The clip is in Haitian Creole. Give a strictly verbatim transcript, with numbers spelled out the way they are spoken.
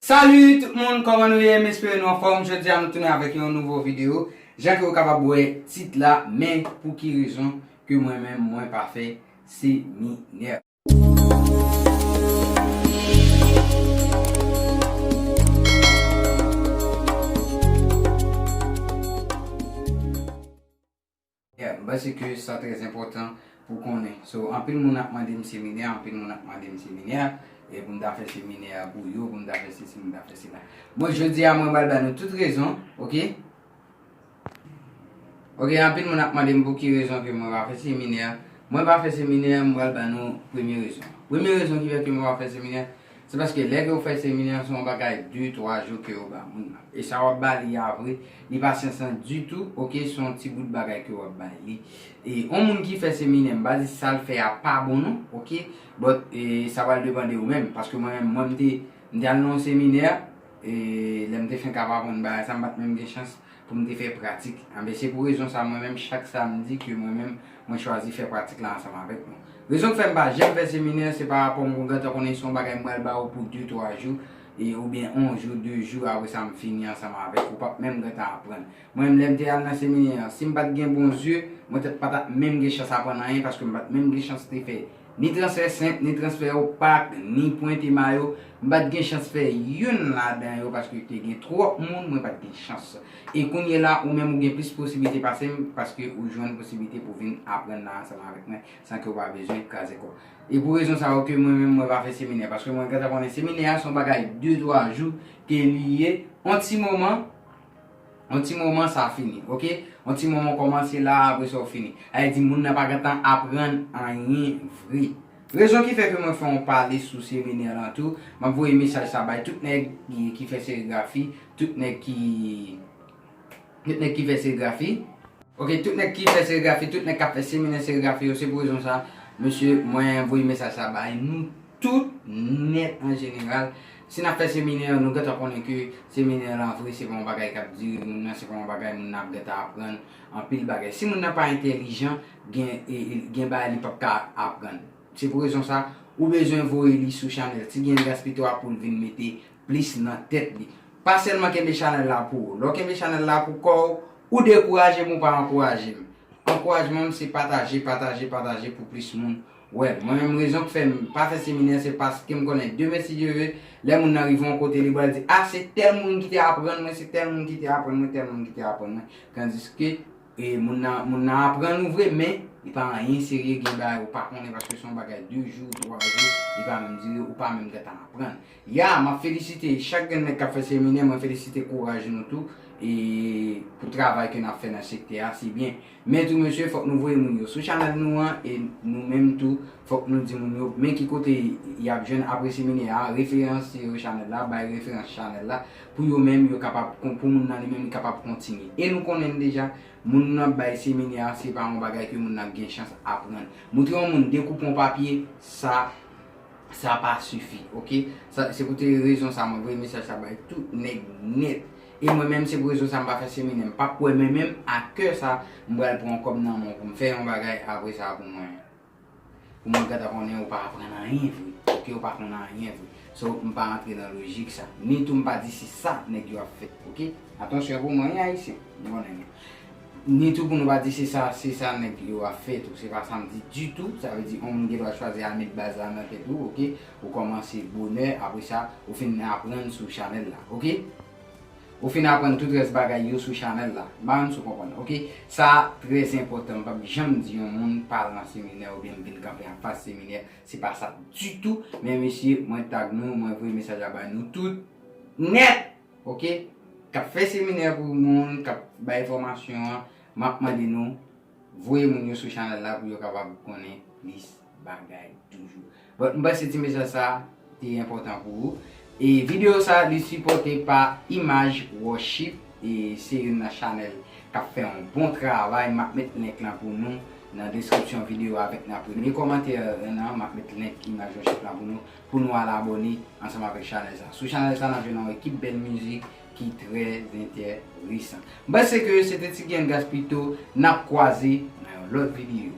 Salut tout moun, kòman nou ye? M espere nou anfòm. Jodi a nou tounen avèk yon nouvo videyo. Jan ke w kapab wè tit la, men pou ki rezon ke mwen menm mwen pa fè seminè. Yeah, m panse ke sa trè enpòtan pou konnen. So, anpil moun ap mande m seminè, anpil moun ap mande m seminè, e pou m ta fè seminè a pou yo, pou m ta fè sesi, pou m ta fè sela. Bon, jodi a, mwen pral ba nou tout rezon, oke? Oke, anpil moun ap mande m pou ki rezon ke mwen pa fè seminè. Mwen pa fè seminè, mwen pral ba nou premye rezon. Premye rezon ki fè ke mwen pa fè seminè, se paske lè ke w fè seminè, se yon bagay de, twa jou ke yo ba moun nan. E sa w ap ba li a vre, li pa syans lan ditou, oke, se yon ti bout bagay ke w ap ba li. E yon moun ki fè seminè, m pa di sa l fè a pa bon non, oke, but e, sa pral depann de ou menm, paske mwen menm, mwen m te, m te al nan yon seminè, e lè m te fenk ap aprann bagay sa, m pa t menm gen chans pou m te fè pratik. Anben, se pou rezon sa, mwen menm, chak samdi ke mwen menm, mwen chwazi fè pratik la ansanm avèk nou. Rezon k fè m pa janm fè seminè, se pa rapò m gentan konnen se yon bagay m pral ba ou pou de, twa jou, e, oubyen yon jou, de jou, apre sa m fini ansanm avèk ou, p ap menm gentan aprann. Mwen menm, lè m te al nan seminè an, si m pa t gen bon zye, mwen t ap, pa t ap menm gen chans aprann anyen, paske m pa t menm gen chans te fè ni transfè senp, ni transfè opak, ni pwente mayo, m pa t gen chans fè youn ladan yo paske te gen twòp moun, mwen pa t gen chans. E kounye la, ou menm ou gen plis posiblite pase m paske ou jwenn posiblite pou vin aprann la ansanm avèk mwen san ke w pa bezwen kraze kò w. E pou rezon sa yo ke mwen menm mwen pa fè seminè, paske mwen gentan konnen seminè a se yon bagay de twa jou ke li ye, yon ti moman, yon ti moman sa fini, oke? Yon ti moman w kòmanse la, apre sa w fini. Sa vle di moun nan pa gentan aprann anyen vre. Rezon ki fè ke mwen fè yon pale sou seminè lan tou, m ap voye mesaj sa bay tout nèg ki, ki fè serigrafi, tout nèg ki, tout nèg ki fè serigrafi. Oke, tout nèg ki fè serigrafi, tout nèg k ap fè seminè serigrafi yo, se pou rezon sa, mesye, mwen voye mesaj sa bay nou tout nèt an jeneral. Si n ap fè seminè, nou gentan konnen ke seminè lan vre, se pa yon bagay k ap dire moun nan, se pa yon bagay moun nan ap gentan aprann anpil bagay. Si moun nan pa entèlijan, gen, e, e, gen bagay li p ap ka aprann. Se pou rezon sa, ou bezwen voye li sou chanèl Ti Gen Gaspito a pou l vin mete plis nan tèt li. Pa sèlman kenbe chanèl la pou ou. Lè w kenbe chanèl la pou kò w, ou dekouraje m, ou pa ankouraje m. Ankourajman m se pataje, pataje, pataje pou plis moun wè l. Mwen menm, rezon k fè m pa fè seminè, se paske m konnen demen, si Dye vle, lè moun nan rive yon kote, li pral di, a, se tèl moun ki te aprann mwen, se tèl moun ki te aprann mwen, tèl moun ki te aprann mwen. Tandiske, e, moun nan, moun nan aprann ou vre, men li pa anyen serye, gen bagay ou pa konnen paske se yon bagay de jou, twa jou, li pa menm dire, ou pa menm gentan aprann. Ya, m ap felisite chak grenn nèg k ap fè seminè, mwen felisite kouraj nou tou, e pou travay ke n ap fè nan sektè a, se byen. Men tou, mesye, fòk nou voye moun yo sou chanèl nou an, e nou menm tou, fòk nou di moun yo, men ki kote y ap jwenn apre seminè a, referans yo chanèl la, bay referans chanèl la, pou yo menm, yo kapab, pou moun nan li menm, li kapab kontinye. E nou konnen deja, moun nan bay seminè a, se pa yon bagay ke moun nan ap gen chans aprann. Moutre yon moun dekoupe yon papye, sa, sa pa sifi, oke? Sa, se pou te rezon sa, mwen voye mesaj sa bay tout nèg nèt. E mwen menm, se pou rezon sa, m pa fè seminè. M pa kwè mwen menm, a kè sa, m pral pran kòb nan men w pou m fè yon bagay, apre sa, pou mwen, pou mwen gentan konnen ou pa aprann anyen vre, oke? Ou pa konn anyen vre. So, m pa antre nan lojik sa. Ni tou, m pa di se sa nèg yo ap fè, oke? Atansyon pou mwen, wi, Ayisyen, m konnen nou. Ni tou pou nou pa di se sa, se sa nèg yo ap fè tou. Se pa sa m di ditou. Sa vle di, yon moun gen dwa chwazi al met baz la nan tèt ou, oke? Ou kòmanse bonè, apre sa, ou fin aprann sou chanèl la, oke? Ou fin aprann tout rès bagay yo sou chanèl la. M pa konn si w konprann, oke? Sa trè enpòtan. M p ap janm di yon moun pa al nan seminè oubyen m vin kanpe anfas seminè. Se pa sa ditou. Men mesye, mwen tag nou, mwen voye mesaj la bay nou tout nèt, oke? K ap fè seminè pou moun, k ap bay fòmasyon an, m ap mande nou voye moun yo sou chanèl la pou yo kapab konnen plis bagay toujou. But m panse ti mesaj sa te enpòtan pou ou. E videyo sa, li sipòte pa Image Worship, e se youn nan chanèl k ap fè yon bon travay. M ap met link lan pou nou nan deskripsyon videyo a avèk nan premye kòmantè lan, m ap met link Image Worship lan pou nou, pou nou al abòne ansanm avèk chanèl sa. Sou chanèl sa, n ap jwenn yon ekip bèl mizik ki trè enteresan. M panse ke se te Ti Gen Gaspito, n ap kwaze nan yon lòt videyo.